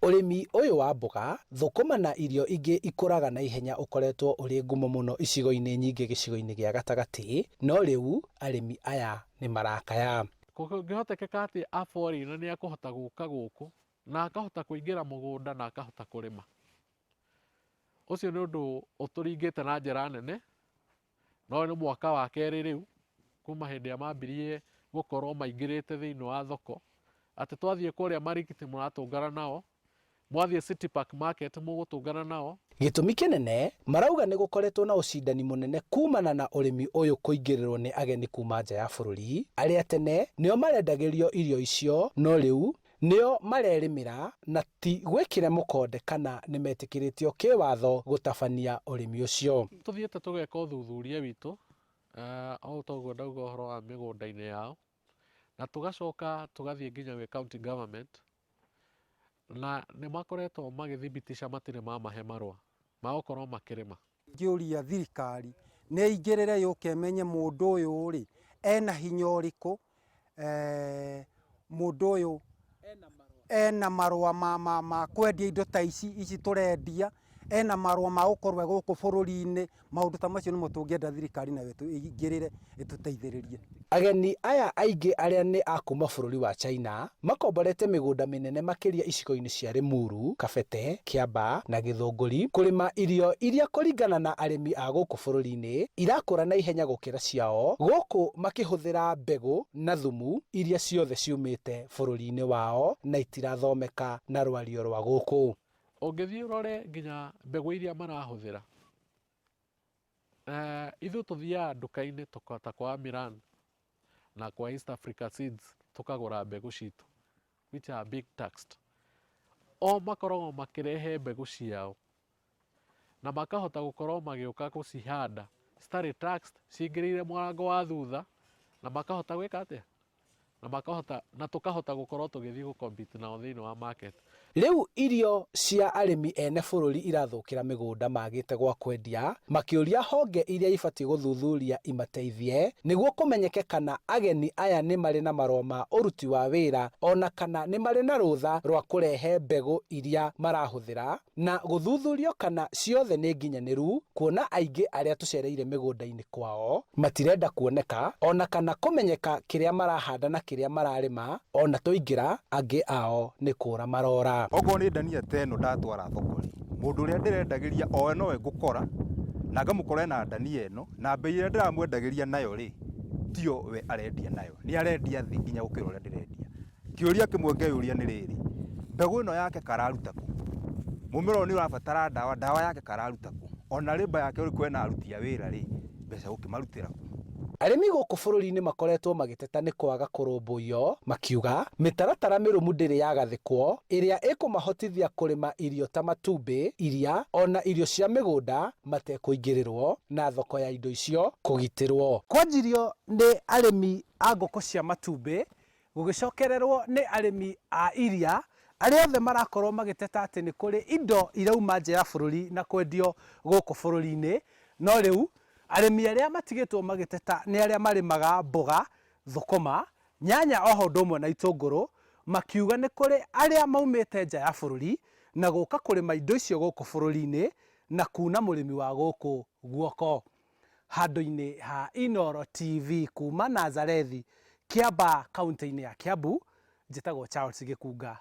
Ũrĩmi ũyũ wa mboga, thũkũma na irio ingĩ ikũraga na ihenya ũkoretwo ũrĩ ngumo mũno icigo-inĩ nyingĩ gĩcigo-inĩ gĩa gatagatĩ, no rĩu arĩmi aya nĩ marakaya. Kũngĩhotekeka atĩ a foreigner nĩ akũhota gũka gũkũ na akahota kũingĩra mũgũnda na akahota kũrĩma. Ũcio nĩ ũndũ ũtũringĩte na njĩra nene, no nĩ mwaka wa kerĩ rĩu kuma hĩndĩ ĩrĩa mambirie gũkorwo maingĩrĩte thĩinĩ wa thoko, atĩ twathiĩ kũrĩa Marikiti mũratũngana nao, mwathiĩ City Park Market mũgũtũngana nao. Gĩtũmi kĩnene marauga nĩ gũkoretwo na ũcindani mũnene kumana na ũrĩmi ũyũ kũingĩrĩrwo nĩ ageni kuma nja ya bũrũri, arĩa tene nĩo marendagĩrio irio icio no rĩu nĩo marerĩmĩra na ti gwĩkĩre mũkonde kana nĩmetĩkĩrĩtio kĩwatho gũtabania ũrĩmi ũcio. Tũthiĩte tũgeka ũthuthuria witũ o ta ũguo ndauga ũhoro wa mĩgũnda-inĩ yao, na tũgacoka tũgathiĩ nginya gwĩ county government, na nĩ makoretwo magĩthibitisha matirĩ mamahe marũa ma gũkorwo makĩrĩma. Ngĩũria thirikari nĩ ĩingĩrĩre yũke ĩmenye mũndũ ũyũ rĩ ena hinya ũrĩkũ, mũndũ ũyũ ena marũa ma kwendia indo ta ici ici tũrendia, ena marũa ma gũkorwo e gũkũ bũrũri-inĩ. Maũndũ ta macio nĩmo tũngĩenda thirikari nayo ĩingĩrĩre ĩtũteithĩrĩrie. Ageni aya aingĩ arĩa nĩ a kuma bũrũri wa China makomborete mĩgũnda mĩnene makĩria icigo-inĩ cia Limuru, Kabete, Kiambaa na Gĩthũngũri kũrĩma irio iria kũringana na arĩmi a gũkũ bũrũri-inĩ irakũra na ihenya gũkĩra ciao gũkũ makĩhũthĩra mbegũ na thumu iria ciothe ciumĩte bũrũri-inĩ wao na itirathomeka na rwario rwa gũkũ. Ũngĩthiĩ ũrore nginya mbegũ iria marahũthĩra, ithuĩ tũthiaga nduka-inĩ ta kwa Miran na kwa East Africa Seeds tũkagũra mbegũ citũ which are big taxed. O makoragwo makĩrehe mbegũ ciao na makahota gũkorwo magĩũka gũcihanda citarĩ taxed, cingĩrĩire mũrango wa thutha, na makahota gwĩka atĩa? Na makahota na tũkahota gũkorwo tũgĩthiĩ gũ compete nao thĩinĩ wa market. Rĩu irio cia arĩmi ene bũrũri irathũkĩra mĩgũnda magĩte gwa kwendia, makĩũria honge iria ibatiĩ gũthuthuria imateithie nĩguo kũmenyeke kana ageni aya nĩ marĩ na marũa ma ũruti wa wĩra ona kana nĩ marĩ na rũtha rwa kũrehe mbegũ iria marahũthĩra na gũthuthurio kana ciothe nĩ nginyanĩru, kuona aingĩ arĩa tũcereire mĩgũnda-inĩ kwao matirenda kuoneka ona kana kũmenyeka kĩrĩa marahanda na kĩrĩa mararĩma, ona twaingĩra angĩ ao nĩ kũra marora. Okorwo nĩ ndania ta ĩno ndatwara thoko rĩ, mũndũ ũrĩa ndĩrendagĩria owe nowe ngũkora na ngamũkora ena ndania ĩno, na mbei ĩrĩa ndĩramwendagĩria nayo rĩ, tiyo we arendia nayo, nĩ arendia thĩ nginya gũkĩra ũrĩa ndĩrendia. Kĩũria kĩmwe ngeyũria nĩ rĩrĩ, mbegũ ĩno yake kararuta kũ? Mũmera ũyũ nĩ ũrabatara ndawa, ndawa yake kararuta kũ? Ona labour yake ũrĩkũ ena aruti a wĩra rĩ, mbeca gũkĩmarutĩra kũ? Arĩmi gũkũ bũrũri-inĩ makoretwo magĩteta nĩ kwaga kũrũmbũiyo, makiuga mĩtaratara mĩrũmu ndĩrĩ yagathĩkwo ĩrĩa ĩkũmahotithia kũrĩma irio ta matumbĩ, iria ona irio cia mĩgũnda matekũingĩrĩrwo na thoko ya indo icio kũgitĩrwo. Kwanjirio nĩ arĩmi a ngũkũ cia matumbĩ, gũgĩcokererwo nĩ arĩmi a iria, arĩa othe marakorwo magĩteta atĩ nĩ kũrĩ indo irauma nja ya bũrũri na kwendio gũkũ bũrũri-inĩ, no rĩu arĩmi arĩa matigĩtwo magĩteta nĩ arĩa marĩmaga mboga, thũkũma, nyanya oho ũndũ ũmwe na itũngũrũ, makiuga nĩ kũrĩ arĩa maumĩte nja ya bũrũri na gũka kũrĩma indo icio gũkũ bũrũri-inĩ na kuna mũrĩmi wa gũkũ guoko. Handũ-inĩ ha Inooro TV kuma Nazarethi, Kiambaa, kauntĩ-inĩ ya Kiambu, njĩtagwo Charles Gĩkunga.